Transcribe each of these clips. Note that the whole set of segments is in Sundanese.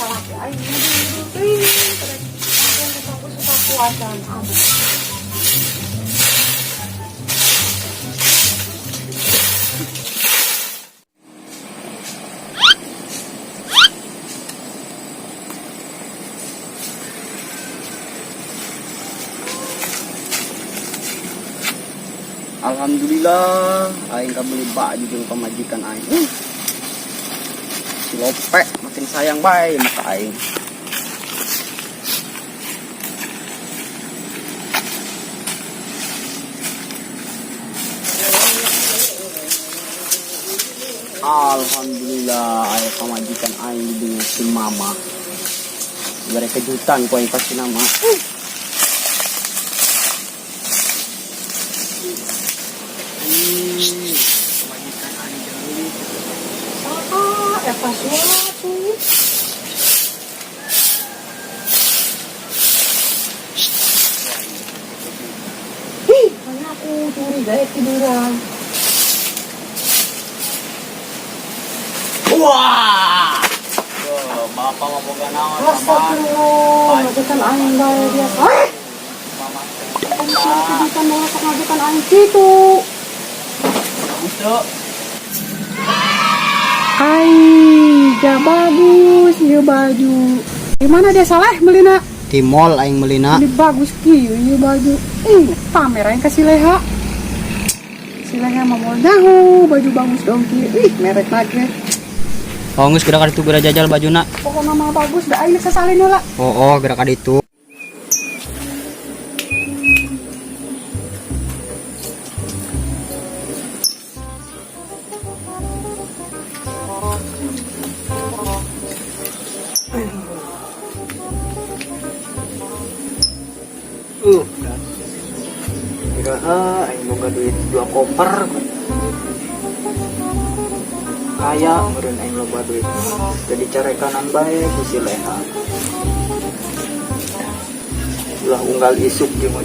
Salaki aing teuing aku suka puasan. Aduh. Alhamdulillah, aing kabeli baju jeung pamajikan aing. Si Lope makin sayang bae maka aing. Alhamdulillah, aya pamajikan aing di dunia si mama. Bere kejutan ku aing pasti nama. Pamajikan aing jauh. Ah, eta suatu. Ih, mana aku curiga ya tiduran. Wah. Tuh, bapak mau boga naon mama? Astagfirullah, ngajekan aing bae biasa. Eh, Mama. kejutan malah sok ngajekan aing kitu. Bagus tuh. Ai, ja bagus ieu baju. Di mana dia salah melina? Di mall aing melina. Ini bagus kieu ieu baju. Ih, pamer aing ka si Leha. Si Leha mah mau nyaho baju bagus dong kieu. Ih, merek lagi. Oh, geus gerak itu geura jajal bajuna. Pokoknya mah bagus da aing sasalin heula. Oh, gerak ka ditu. Kira aing boga duit dua koper. Kaya meureun aing loba duit. Jadi carekanan bae ku si Leha. Ulah unggal isuk jeung mah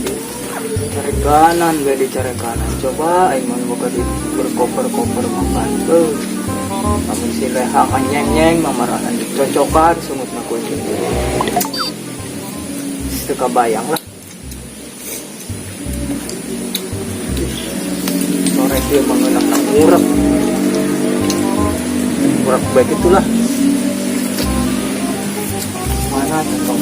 carekanan bae dicarekanan. Coba aing mah boga duit berkoper-koper makan. Beuh. Lamun si Leha kan nyeng-nyeng mamarahan dicocokan sungutna ku kitu. Teu kabayang lah. Sore dia mengenakan murek. Murek baik itulah. Mana tuh?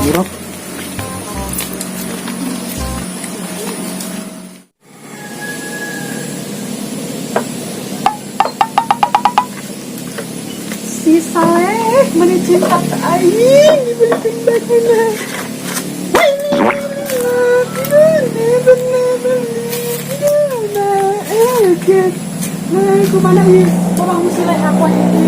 Murek. Si Saleh meni cinta ke aing dibelikan bajuna. Nah, kumana ieu? Bawa si Leha ku ini.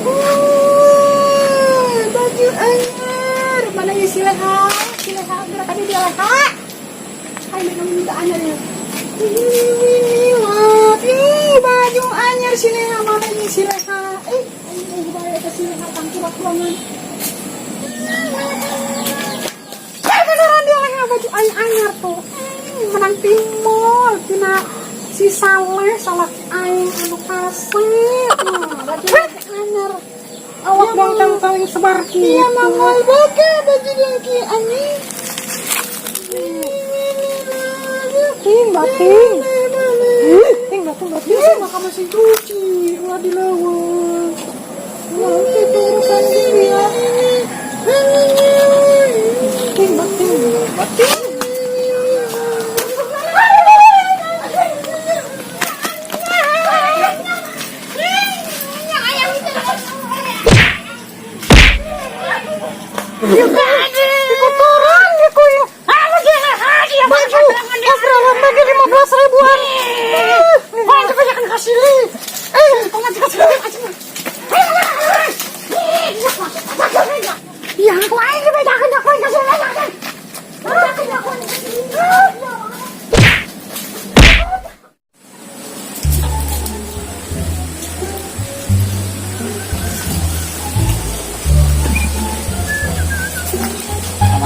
Wah, baju anyar. Mana ieu si Leha? Si Leha gerakan dia Leha. Aing kamu minta anyar ya. Wih, ih, baju anyar si Leha, mana ini si Leha? Eh, aing mau bayar ke si Leha tangkurak ruangan. Eh, beneran dia Leha baju aing anyar tuh. Menang timol tina si Saleh salah aing anu kasep. Nah, baju anyar. Awak dong paling sebar kitu. Iya, mahal boga baju dongki anjing. Ting, bating. Ting, bating, bating. Maka mesin cuci, ulah dileuweung. Nanti urusan dia. Ting, bating, bating. Kotoran ya kuy. Baju obrolan bagi 15 ribuan. Banyak banyak kan kasih li. Eh, kasih kasih. Ya, aku aing bedakan aku kasih.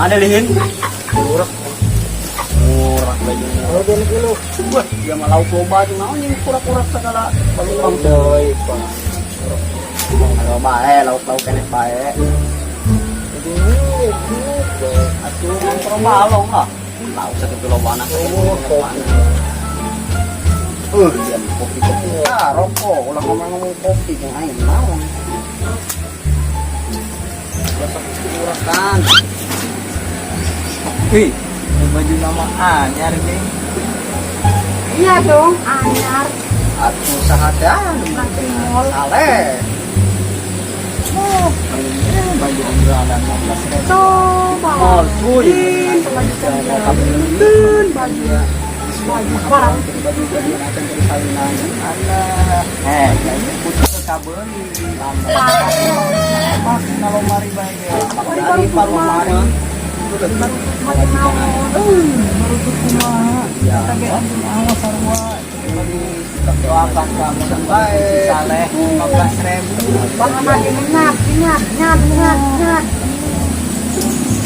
Ada lihin. Murah. Murah bajunya. Oh, gini kilo. Wah, dia mah lauk loba tuh naon yang kurak-kurak segala balukang. Doi, Pak. Kalau bae lauk-lauk keneh bae. Ini, Atuh motor balong lah. Lauk sakitu lobana. Oh, kopi. Dia kopi-kopi. Ah, rokok, ulah ngomong-ngomong kopi jeung aing naon. Besok kurakan. Wih, baju nama anyar nih. Iya dong, anyar. Atuh saha teh anu Nanti mall. Saleh. Oh, ini baju obrolan 15 ribu. Coba. Oh, cuy. Ih, baju cantik. Baju baju barang. Baju baju macam dari salinan. Alah. Eh, putus kabeuli. Pas kalau mari bae. Dari palomari. Baju naon. Baru tuh kumaha. Ya. Kita ge awas sarua. Doakan kamu si Saleh 15 ribu. Bang lagi nyengat, nyengat, nyengat, nyengat, nyengat.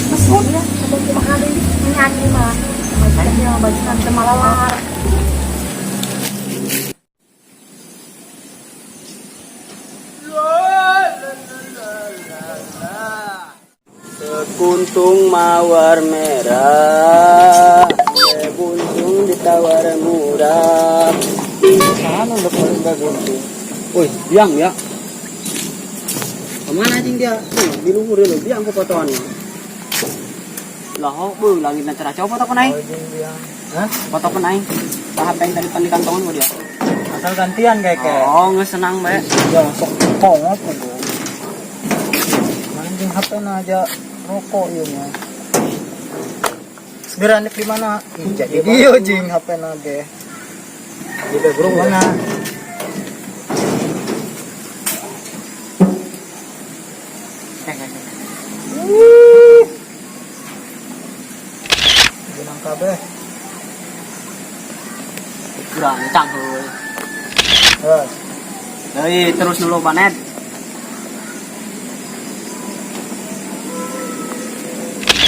Mesut ya, abang kumaha deui nyanyi mah. Majikannya majikan teu malalar. Sekuntung mawar merah, sekuntung ditawar murah. Sana udah paling bagus tuh. Woi, biang ya. Kemana anjing dia? Tuh, di luhur dia loh, biang ke fotoannya. Lah, oh, bu, langit cerah. Coba foto aing. Hah? Foto aing. Tahap yang tadi pan di kantongan gua dia. Asal gantian kayak kayak. Oh, nggak senang bae. Ya sok kongot tuh. Main HP na aja rokok iya mah. Segera nek di mana? Ih, jadi dia jing HP na ge. Di bro Mana? Ginang kabeh. Kurang cangkul. Terus. Hei, terus dulu banet.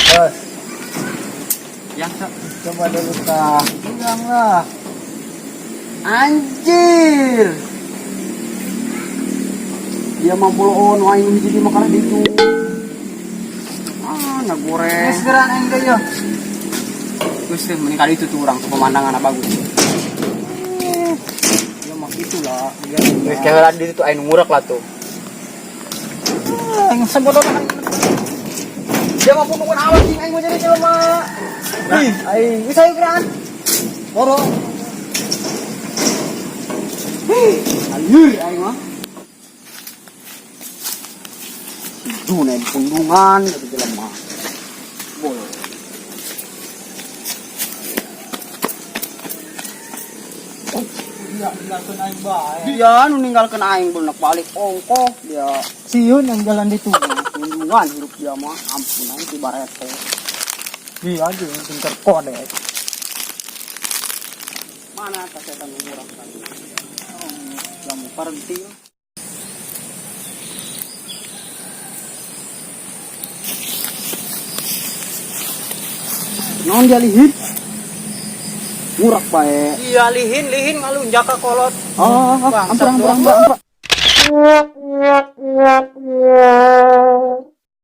Terus. Yang sok. Coba dulu kah. Pegang lah. Anjir. Dia mah boloon aing hiji di makanan ditu. Ah, na goreng. Segera aing deui yo. Terus teh mending kali itu tuh orang tuh pemandangan bagus. Dia mah gitu lah. Geus keheula di situ aing ngurek lah tuh. Aing sebodoh Dia mah pundungan awak jeung aing mah jadi jelema. Ih, aing bisa yuk geran. Boro. Anjir aing mah. Duh, nih pundungan gitu jelema. Bolo. Iya, tinggalkeun aing bae. Dia nu ninggalkeun aing bener balik ongkoh dia. Sieun yang jalan di tuh. Pundungan hidup dia mah ampun aing ti bareto. Iya aja pinter kode. Mana kasetan murah tadi? Oh, mau parenti. Non dia lihin. Murah bae. Iya lihin lihin ngalunjak ka kolot. Oh, ampun ampun ampun. Ampun.